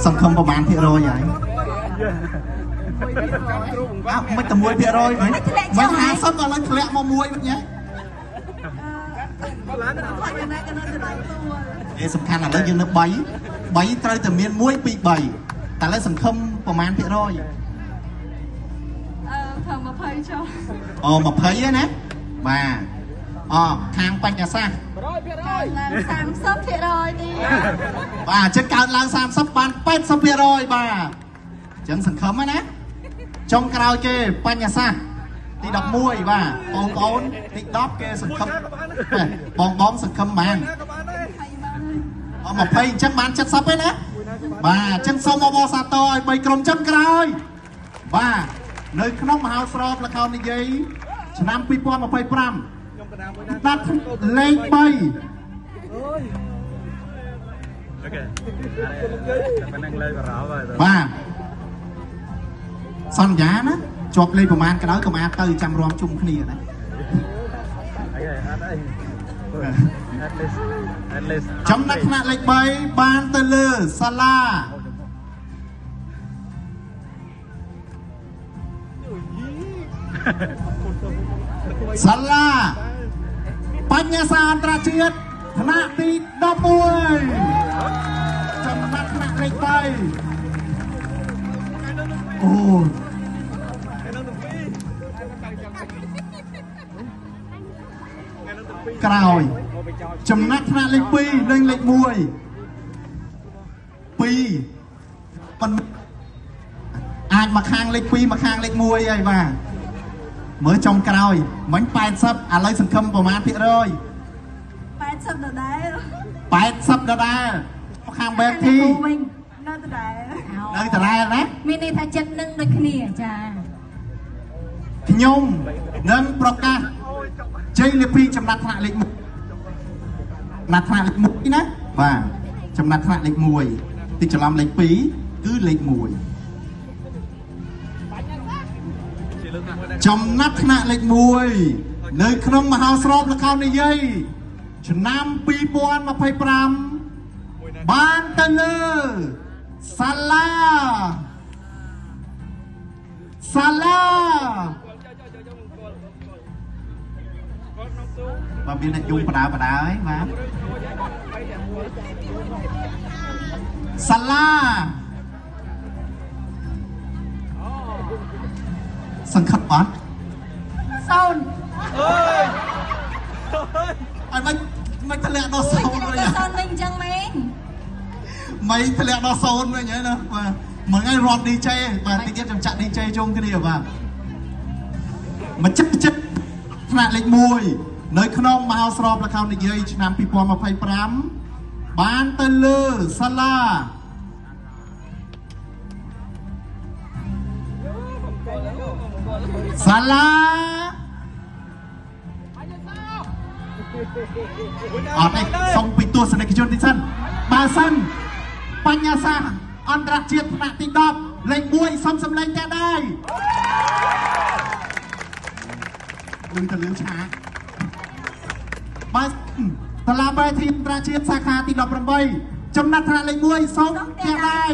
សង្ឃឹមប្រហែលភាគរយហើយអើមិនតែ1%វិញមិន50ដល់ឡើងធ្លាក់មក1វិញហ៎អេសំខាន់ឥឡូវយើងនៅ3 3ត្រូវតែមាន1 2 3តែឥឡូវសង្ឃឹមប្រហែលភាគរយអឺធ្វើ20ចុះអូ20ហ៎ណាបាទអខាងបញ្ញសាស្ត្រ 100%ឡើង30%ទៀតបាទអញ្ចឹងកើតឡើង30បាន80%បាទអញ្ចឹងសង្ឃឹមណាចុងក្រោយគេបញ្ញសាស្ត្រទី11បាទបងប្អូនទី10គេសង្ឃឹមបងបងសង្ឃឹមបានអ20អញ្ចឹងបាន70ឯណាបាទអញ្ចឹងសូមអបអរសាទរឲ្យ3ក្រុមចុងក្រោយបាទនៅក្នុងមហោស្រពល្ខោននិយាយឆ្នាំ2025ដាក់លេខ3អូខេប៉ុណ្ណឹងលេខបារម្ភហើយបាទសន្យាណាជាប់លេខប្រមាណក៏ដោយកុំអាចទៅចាំរំជុំគ្នាណាអីអត់អី at least at least ចំណុចថ្នាក់លេខ3បានទៅលើសាលាសាលាបញ្ញាសាអន្តរជាតិថ្នាក់ទី11ចំណុចថ្នាក់លេខ3អូក្រោយចំណាត់ថ្នាក់លេខ2និងលេខ1 2ប៉ុន្អាចមកខាងលេខ2មកខាងលេខ1ហើយបាទមើលចុងក្រោយមិញ80ឥឡូវសង្ឃឹមប្រមាណភាគរយ80ដដែល80ដដែលខាងបែបធីវិញនៅដដែលនៅដដែលណាមានន័យថាចិត្តនឹងដូចគ្នាចាខ្ញុំនឹងប្រកាសជ័យលាភីចំណាត់ថ្នាក់លេខ1ចំណាត់ថ្នាក់លេខ1ណាបាទចំណាត់ថ្នាក់លេខ1ទីច្រឡំលេខ2គឺលេខ1ចំណាត់ថ្នាក់លេខ1នៅក្នុងមហោស្រពល្ខោននិយាយឆ្នាំ2025បានទៅលើសាលាសាលាបាទមានអ្នកយំបដាបដាហើយបាទសាលាសង្ឃឹមអត់សូន្យអើយអត់មិនធ្លាក់ដល់សូន្យវិញសូន្យវិញអញ្ចឹងមែនមិនធ្លាក់ដល់សូន្យវិញហើយណាបាទមួយថ្ងៃរត់ DJ បាទតិចទៀតខ្ញុំចាក់ DJ ជុំគ្នាបាទមកចិត្តចិត្តថ្នាក់លេខ1នៅក្នុងមហោស្រពល្ខោននិយាយឆ្នាំ2025បានទៅលើសាលាសាលាអត់ទេសូមពីទស្សនិកជនទីសិនបើសិនបញ្ញាសាស្ត្រអន្តរជាតិថ្នាក់ទី10លេខ1សូមសម្លេងតែដែរលឺទៅលឺឆាកបើសាលាបែធីអន្តរជាតិសាខាទី18ចំណាត់ថ្នាក់លេខ1សូមតែដែរ